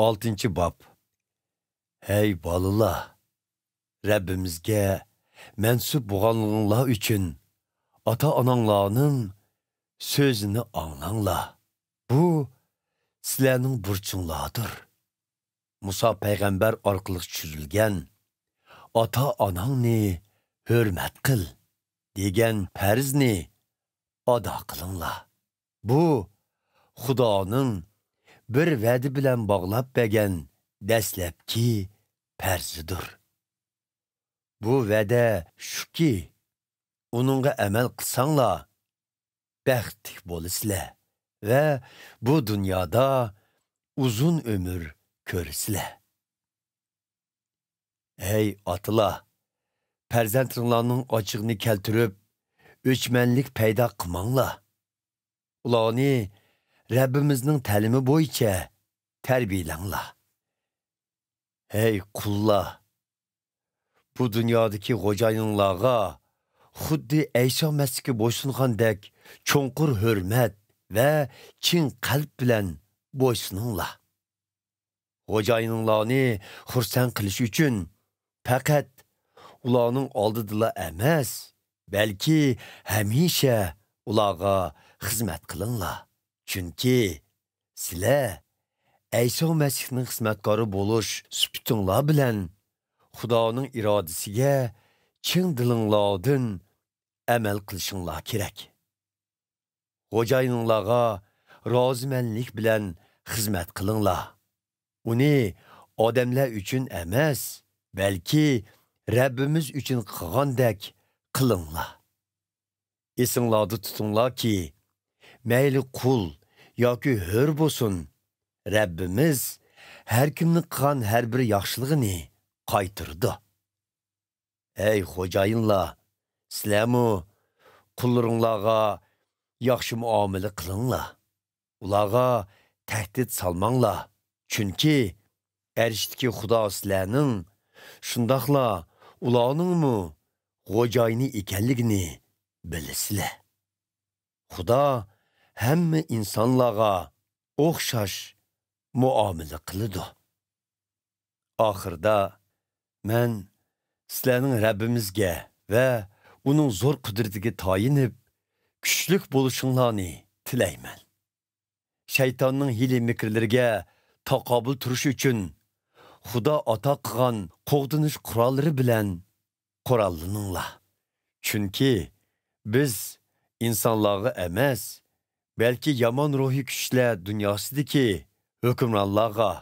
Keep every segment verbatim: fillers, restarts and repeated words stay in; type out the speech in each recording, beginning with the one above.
ئالتىنچى باب. ھەي بالىلار، رەببىمىزگە مەنسۇپ بولغانلىقىڭلار ئۈچۈن ئاتا-ئاناڭلارنىڭ سۆزىنى ئاڭلاڭلار. بۇ سىلەرنىڭ بۇرچۇڭلاردۇر. مۇسا پەيغەمبەر ئارقىلىق چۈشۈرۈلگەن «ئاتا-ئاناڭنى ھۆرمەت قىل» دېگەن پەرزنى ئادا قىلىڭلار. بۇ خۇدانىڭ بىر ۋەدە بىلەن باغلاپ بەرگەن دەسلەپكى پەرزىدۇر. بۇ ۋەدە شۇكى، ئۇنىڭغا ئەمەل قىلساڭلار، بەختلىك بولىسىلەر ۋە بۇ دۇنيادا ئۇزۇن ئۆمۈر كۆرىسىلەر. ھەي ئاتىلار، پەرزەنتلىرىڭلارنىڭ ئاچچىقىنى كەلتۈرۈپ، ئۆچمەنلىك پەيدا قىلماڭلار. ئۇلارنى رەببىمىزنىڭ تەلىمى بويىچە تەربىيەلەڭلار. ھەي قۇللار، بۇ دۇنيادىكى خوجايىنىڭلارغا خۇددى ئەيسا مەسىھكە بويسۇنغاندەك چوڭقۇر ھۆرمەت ۋە چىن قەلب بىلەن بويسۇنۇڭلار. خوجايىنىڭلارنى خۇرسەن قىلىش ئۈچۈن پەقەت ئۇلارنىڭ ئالدىدىلا ئەمەس، بەلكى ھەمىشە ئۇلارغا خىزمەت قىلىڭلار. چۈنكى سىلەر ئەيسا مەسىھنىڭ خىزمەتكارى بولۇش سۈپىتىڭلار بىلەن خۇدانىڭ ئىرادىسىگە چىن دىلىڭلاردىن ئەمەل قىلىشىڭلار كېرەك. خوجايىنىڭلارغا رازىمەنلىك بىلەن خىزمەت قىلىڭلار. ئۇنى ئادەملەر ئۈچۈن ئەمەس، بەلكى رەببىمىز ئۈچۈن قىلغاندەك قىلىڭلار. ئېسىڭلاردا تۇتۇڭلاركى، مەيلى قۇل ياكى ھۆر بولسۇن، رەببىمىز ھەر كىمنىڭ قىلغان ھەر بىر ياخشىلىقىنى قايتۇرىدۇ. ھەي خوجايىنلار، سىلەرمۇ قۇللىرىڭلارغا ياخشى مۇئامىلە قىلىڭلار. ئۇلارغا تەھدىت سالماڭلار. چۈنكى ئەرشتىكى خۇدا سىلەرنىڭ، شۇنداقلا ئۇلارنىڭمۇ خوجايىنى ئىكەنلىكىنى بىلىسىلەر. خۇدا ھەممە ئىنسانلارغا ئوخشاش مۇئامىلە قىلىدۇ. ئاخىرىدا مەن سىلەرنىڭ رەببىمىزگە ۋە ئۇنىڭ زور قۇدرىتىگە تايىنىپ، كۈچلۈك بولۇشۇڭلارنى تىلەيمەن. شەيتاننىڭ ھىيلە-مىكىرلىرىگە تاقابىل تۇرۇش ئۈچۈن خۇدا ئاتا قىلغان قوغدىنىش قوراللىرى بىلەن قوراللىنىڭلار. چۈنكى بىز ئىنسانلارغا ئەمەس، بەلكى يامان روھىي كۈچلەر دۇنياسىدىكى ھۆكۈمرانلارغا،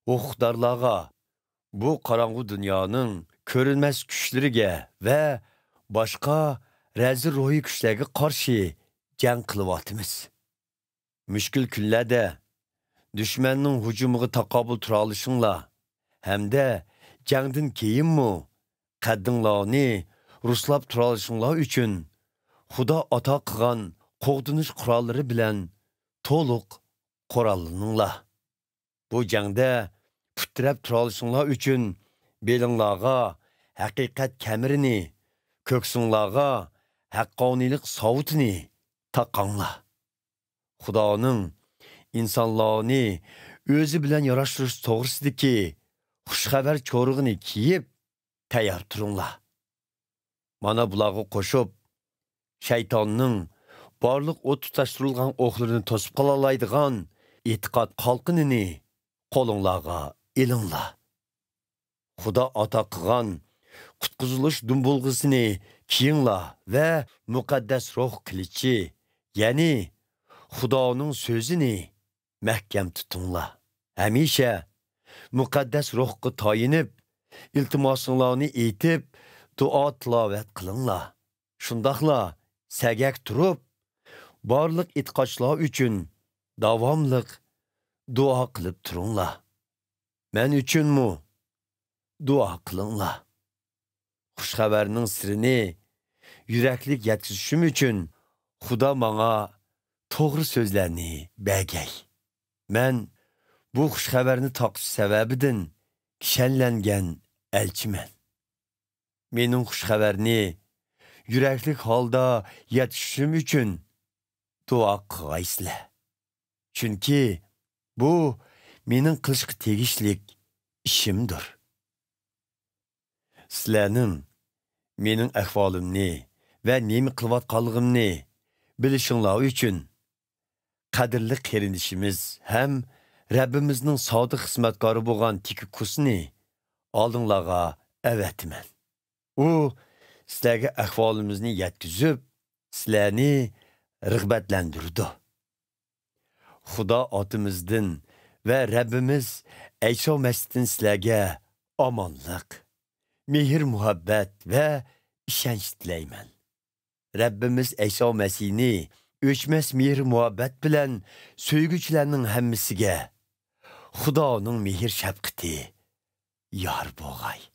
ھوقۇقدارلارغا، بۇ قاراڭغۇ دۇنيانىڭ كۆرۈنمەس كۈچلىرىگە ۋە باشقا رەزىل روھىي كۈچلەرگە قارشى جەڭ قىلىۋاتىمىز. مۈشكۈل كۈنلەردە دۈشمەننىڭ ھۇجۇمىغا تاقابىل تۇرالىشىڭلار ھەمدە جەڭدىن كېيىنمۇ قەددىڭلارنى رۇسلاپ تۇرالىشىڭلار ئۈچۈن خۇدا ئاتا قىلغان قوغدىنىش قوراللىرى بىلەن تولۇق قوراللىنىڭلار. بۇ جەڭدە پۇت تىرەپ تۇرالىشىڭلار ئۈچۈن بېلىڭلارغا ھەقىقەت كەمىرىنى، كۆكسۈڭلارغا ھەققانىيلىق ساۋۇتىنى تاقاڭلار. خۇدانىڭ ئىنسانلارنى ئۆزى بىلەن ياراشتۇرۇش توغرىسىدىكى خۇش خەۋەر چورىقىنى كىيىپ، تەييار تۇرۇڭلار. مانا بۇلارغا قوشۇپ، شەيتاننىڭ بارلىق ئوت تۇتاشتۇرۇلغان ئوقلىرىنى توسۇپ قالالايدىغان ئېتىقاد قالقىنىنى قولۇڭلارغا ئېلىڭلار. خۇدا ئاتا قىلغان قۇتقۇزۇلۇش دۇمبۇلغىسىنى كىيىڭلار ۋە مۇقەددەس روھ قىلىچى، يەنى خۇدانىڭ سۆزىنى مەھكەم تۇتۇڭلار. ھەمىشە مۇقەددەس روھقا تايىنىپ، ئىلتىماسىڭلارنى ئېيتىپ، دۇئا تىلاۋەت قىلىڭلار. شۇنداقلا سەگەك تۇرۇپ، بارلىق ئېتىقادچىلار ئۈچۈن داۋاملىق دۇئا قىلىپ تۇرۇڭلار. مەن ئۈچۈنمۇ دۇئا قىلىڭلار. خۇش خەۋەرنىڭ سىرىنى يۈرەكلىك يەتكۈزۈشۈم ئۈچۈن خۇدا ماڭا توغرا سۆزلەرنى بەرگەي. مەن بۇ خۇش خەۋەرنى تارقىتىش سەۋەبىدىن كىشەنلەنگەن ئەلچىمەن. مېنىڭ خۇش خەۋەرنى يۈرەكلىك ھالدا يەتكۈزۈشۈم ئۈچۈن دۇئا قىلغايسىلەر. چۈنكى بۇ مېنىڭ قىلىشقا تېگىشلىك ئىشىمدۇر. سىلەرنىڭ مېنىڭ ئەھۋالىمنى ۋە نېمە قىلىۋاتقانلىقىمنى بىلىشىڭلار ئۈچۈن، قەدىرلىك قېرىندىشىمىز ھەم رەببىمىزنىڭ سادىق خىزمەتكارى بولغان تىكىكۇسنى ئالدىڭلارغا ئەۋەتىمەن. ئۇ سىلەرگە ئەھۋالىمىزنى يەتكۈزۈپ، سىلەرنى رىغبەتلەندۈرىدۇ. خۇدا ئاتىمىزدىن ۋە رەببىمىز ئەيسا مەسىھتىن سىلەرگە ئامانلىق، مېھىر-مۇھەببەت ۋە ئىشەنچ تىلەيمەن. رەببىمىز ئەيسا مەسىھنى ئۆچمەس مېھىر-مۇھەببەت بىلەن سۆيگۈچىلەرنىڭ ھەممىسىگە خۇدانىڭ مېھىر-شەپقىتى يار بولغاي.